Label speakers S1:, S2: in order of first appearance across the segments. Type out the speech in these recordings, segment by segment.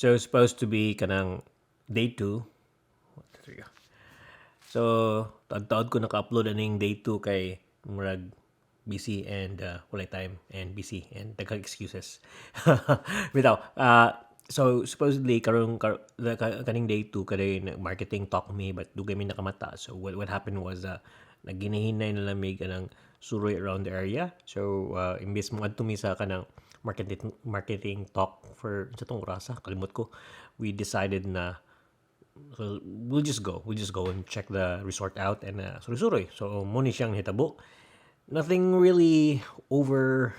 S1: So supposed to be kanang day 2. There you go. So, taod-taod ko naka-upload aning day 2 kay murag busy and walay time and busy and daghang excuses. Bitaw. So supposedly karong kaning day 2 kay marketing talk me, but dugay mi nakamata. So what happened was naginahinay na lamig kanang suroy around the area. So imbes mo adto mi sa kanang marketing talk for sa tong orasa, kalimot ko. We decided na so we'll just go. We'll just go and check the resort out and suroy-suroy. So mo ni siyang hitabo. Nothing really over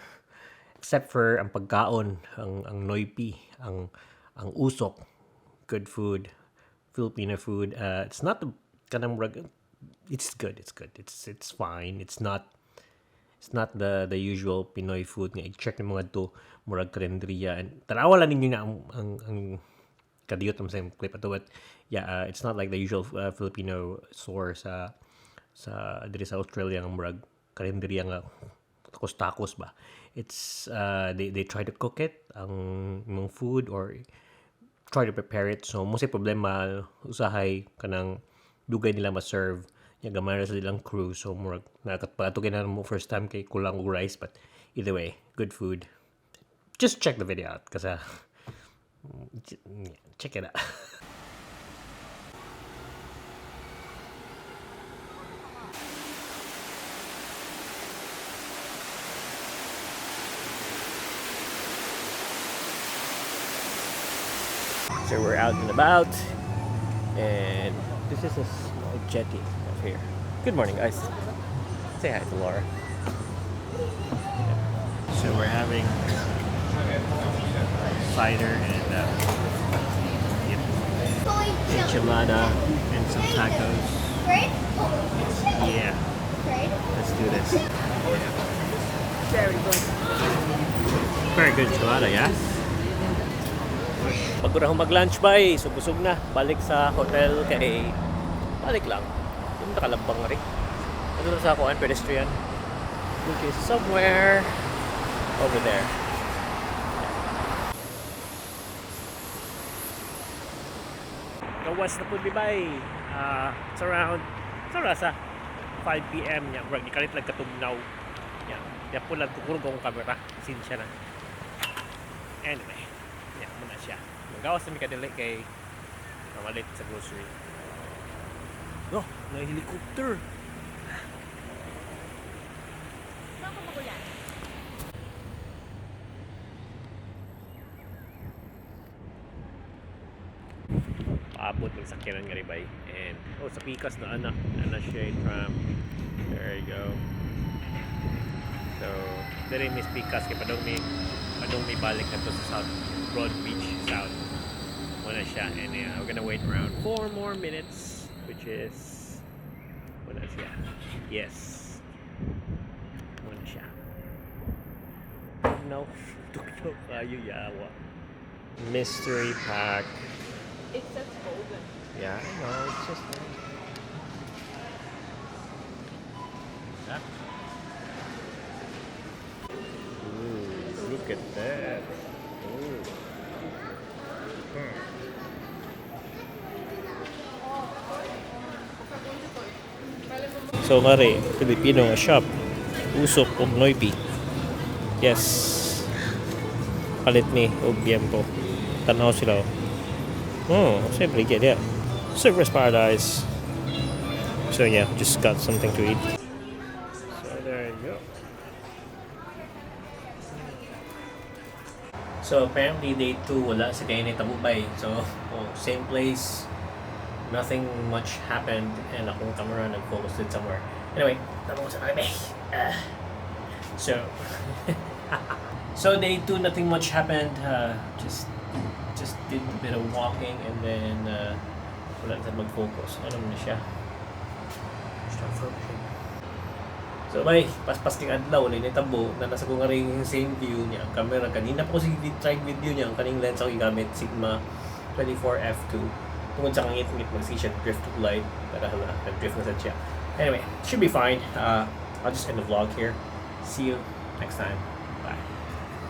S1: except for ang pagkaon, ang noipi, ang usok, good food, Filipino food. It's not the kanang murag, it's good, it's good. It's fine. It's not the usual Pinoy food nga i-check ni mga to murag karinderya and tanawa lang ninyo na ang kadiyot ang sa clip ato, but yeah, it's not like the usual Filipino store sa diri sa Australia nga murag karinderya nga tacos tacos ba. It's they try to cook it ang imong food or try to prepare it, so mo say problema usahay kanang dugay nila ma-serve nya, gamay ra sa ilang crew, so murag nakatpato kay na mo first time kay kulang og rice. But either way, good food. Just check the video out kasi check it out. So we're out and about, and this is a small jetty up here. Good morning, guys. Say hi to Laura. Yeah. So we're having cider and yep, enchilada and some tacos. Yeah, let's do this.
S2: Very good.
S1: Very good enchilada, yeah? Pagod ako mag-lunch bay, so busog na. Balik sa hotel kay balik lang. Yung nakalambang rin. Ano na sa ako, pedestrian. Which is somewhere over there. Gawas na po, bay. It's around, it's around sa 5 p.m. niya. Murag, ikalit lang katugnaw. Yeah. Kaya po lang kukurog akong camera. Sinsya na. Anyway, yeah, muna siya. Magawas na mi kadili kay mamalit sa grocery. Oh, may helicopter.
S2: Saan ka magulan?
S1: Paabot ng sakyanan nga ribay. And, oh, sa pikas na anak. Ana siya yung tram. There you go. So, diri miss pikas kay padung mi balik na to sa South Broad Beach South. Muna siya. And yeah, we're gonna wait around 4 more minutes, which is muna siya. Yes. Muna siya. No, tugnaw kayo, yawa. Mystery pack.
S2: It says golden.
S1: Yeah, I know. It's just. Yeah. Ooh, look at that. Ooh. So ngari, Filipino nga shop. Usok og noipi. Yes. Palit mi og biyempo. Tanaw sila. Oh, siyempre, yeah. Surfers Paradise. So yeah, just got something to eat. So there you go. So apparently day 2 wala sa kay Tabubay. So oh, same place, nothing much happened, and akong camera nag-focus did somewhere. Anyway, tama ko sa kami. So day 2, nothing much happened. Just did a bit of walking and then wala na mag-focus. Ano mo na siya? Start focusing. So bay, paspas king adlaw, wala ni tabo, na nasa ko nga rin yung same view niya. Ang camera, kanina pa ko sige try video niya, ang kaning lens ako gigamit, Sigma 24 f2. Tungod sa kangit-ngit, mag-see siya drift of light, pero hala, nag-drift na sad siya. Anyway, should be fine. I'll just end the vlog here. See you next time. Bye.